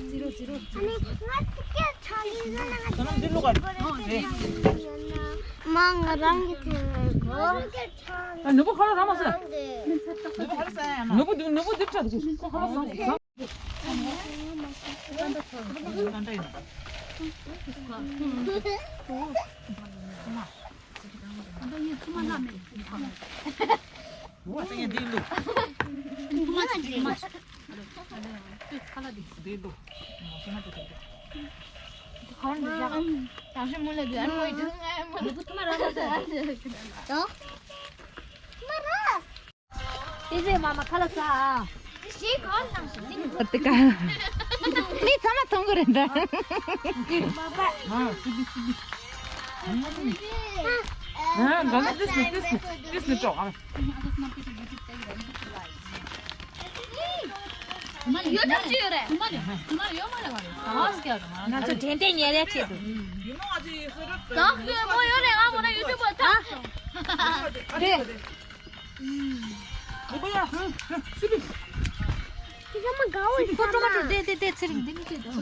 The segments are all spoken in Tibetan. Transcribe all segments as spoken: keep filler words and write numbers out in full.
ཨ་ནི་ང་སྐད་ཆ་ཡིན་ན་ང་ད་ནམ་འདི་བླུག་ག་རེད། མ་ང་རང་གི་དེ་གོ། ཨ་ནུ་བུ་ཁ་ལ་ར་མ་ཟེར། ནུ་བུ་ཁ་ལ་ཟེར་ཡ་མ། ནུ་བུ་འདི་ནུ་བུ་འདི་ཁྲ་འདུག་ཁ་ལ་ཟེར། ཨི་ཟེ་མ་མ་ཁ་ལ་ཚ། ཨ་ཏི་ཀ། མི་ཚང་མ་མཐོང་གི་རེད་འདྲ། ཨ་འདྲ་ན་ཏིས་ནི་ཏིས་ནི་ཏིས་ནི་ཀྲོག་ཨ། ཡུ་ཊུབ་ཅི་ཡོད་རེད། ང་ཚོ་དྲན་རྟེན་ཉེ་རེ་ཆེད་དུ། ད་ཁྱོད་མོ་ཡོད་རེད། ང་མོ་ན་ཡུ་ཊུབ་པ་ད། དེ། ཁྱི་ཤ་མ་དགའ་བོ་ཡིན་ས་མ། དེ་དེ་དེ་ཚེ་རིང་འདི་མི་བྱེད་དོ།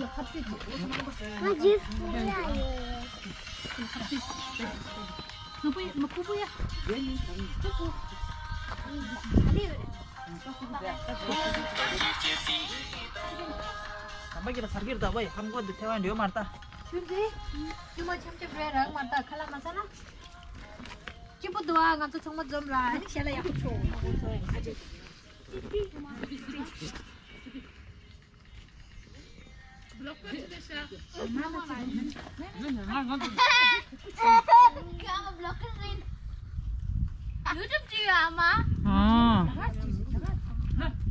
ང་ཇིབ་སུ་ཡ་ཡོད། ཁུ་པུ་ཡ། ཁུ་པུ་ཡ། ཁུ་པུ། དམ་པ་གི་ལ་ཚར་གིར་ད་བའི་ཧམ་གོ་འདི་ཐེ་བ་འདྲེ་མར་ལྟ། ཆུ་འདི། ཆུ་མ་ཆམ་ཆམ་རེ་རང་མར་ལྟ་ཁ་ལ་མ་ས་ན། སྐྱིད་པོ་འདུག་ཨ། ང་ཚོ་ཚང་མ་འཛོམས་ར། ཨ་ནི་ཞལ་ལ་ཡག་པོ་ཆོག་ཡུ་ཊུབ་བྲིས་ཡོད་ཨ་མ།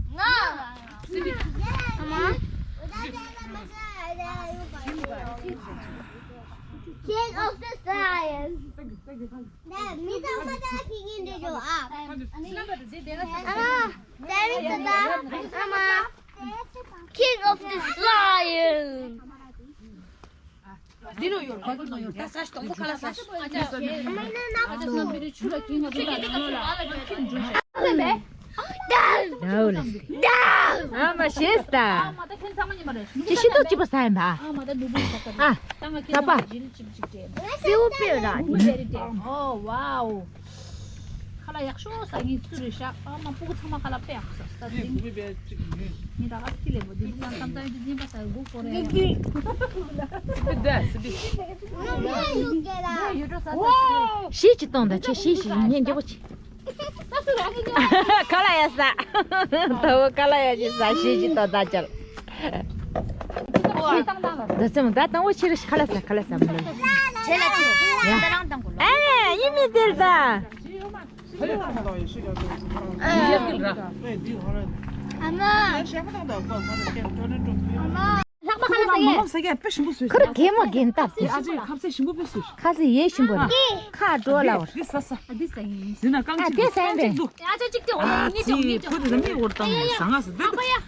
ང་། ཨ་མ། King of the Science. ད་མི་ཚང་མ་ད་ཁྱི་ངན་འདྲ་ཞོག་ཨ། ཨ་མ། ད་རིང་ད་ད་ཨ་མ། King of the Lion. འདི་ནོ་ཡོད་ག་གི་ནོ་ཡོད་ད་ས་ཞིག་དང་པོ་ཁ་ལ་ས་ཞིག་ཨ་མ་ཡིན་ན་ན་ཆུ་ལ་ཁྱི་ངན་འདྲ་ལ་ནང་ལ་ཁྱི་འདྲ་ཞོག་ཨ་མ་ཤེས་ད། ཁྱོད་ཚང་མ་ཉི་མ་རེད། ཅི་ཤི་ཏོག་ཅི་པ་ས་ཡིན་པ། ཨ་མ་ད་ནུ་བུ་ས་ཀ་རེད། ཨ། ད་ང་ཁྱེད་ཚང་མ་ཇིལ་ཅིག་ཅིག་རེད། སེའུ་པེ་ར། ནུ་བུ་རེད་རེད། ཨོ་ཝའོ། ཁ་ལག་ཡག་ཤོས་ས་ངས་སུ་རེད་ཤག་ཨ་མ་སྤུ་གུ་ཚང་མ་ཁ་ལག་དཔེ་ཡག་ཤོས་ས་ད་ཟིན། ངས་ད་ག་སི་ལེ་བོ་འདི་ཚང་ཚང་ཚང་འདི་ཉན་པ་ས་གུ་ཀོ་རེད། སི་ལི། སི་ལི། ཤི་ཅི་གཏོང་ད་ཆེ་ཤི་ཤི་ཉན་རྒྱུ་བོ་ཆེ། ཁ་ལག་ཡ་ས། ད་བོ་ཁ་ལག་ཡ་ཅི་ས་ཤི་ཅི་ཏོ་ད་ཅལ། ད་ཙམ་ད་དང་བོ་ཕྱིར་ཁ་ལག་ས་ཁ་ལག་ས་མི་ལ། ཆེ་ལ་ཆེ། ཡ། ད་རང་དང་གོ་ལ། ཨེ་ཡིན་མི་དེར་ད། ཨ་མ། ཨ་མ། ལྷག་མ་ཁ་ལག་ས་ཡེ། ཁུར་གེ་མོ་གེན་ཏ། ཨ་ཅེ་ཁ་ཟས་ཞིམ་པོ་དཔེ་སུ། ཁ་ཟས་ཡེ་ཞིམ་པོ་རེད། ཁ་འགྲོ་ལ་བར། ཨ་དེ་ས་ཡིན། ཟིན་ན་རྐང་ཨ་དེ་ས་ཡིན་རེད། ཨ་ཅེ་ཅིག་ཏེ་འོ་ནི་ཅོག་ནི་ཅོག་ཁོ་དེ་ས་མི་འོར་བཏང་ནས་ཟ་ང་ཟ་དེ།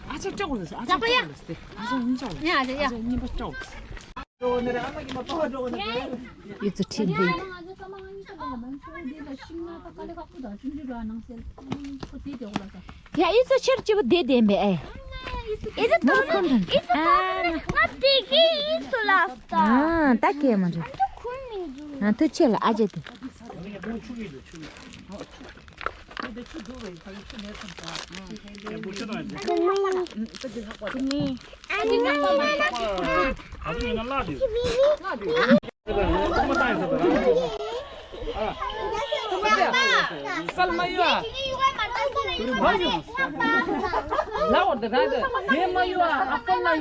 ཨ་ཅེ་ཅོག་ཟ་ཨ་ཅེ་ཅོག་ཟ་ཨ་ཅེ་ཅོག་ཟ་ཨ་ཅེ་གཉིས་པ་ཅོག་ཡུ་ཙི་ཁྲིད་འདུག་ཡུ་ཙི་ཁྲིད་འདུག་ཡ་ཨི་ཙི་ཆེར་ཅི་བུ་དེ་བདེན་པས་ཨེ། ཨི་ཙི་ཏོ་ནི་ཨི་ཙི་ཏོ་ནི་ང་དེ་གི་ཨི་ཙི་ལ་ས། ཨ་ད་གེ་མ་རེད། ཁུར་མི་འདུག་ཨ་ཐུ་ཆེ་ལ་ཨ་ཅེ་དེ།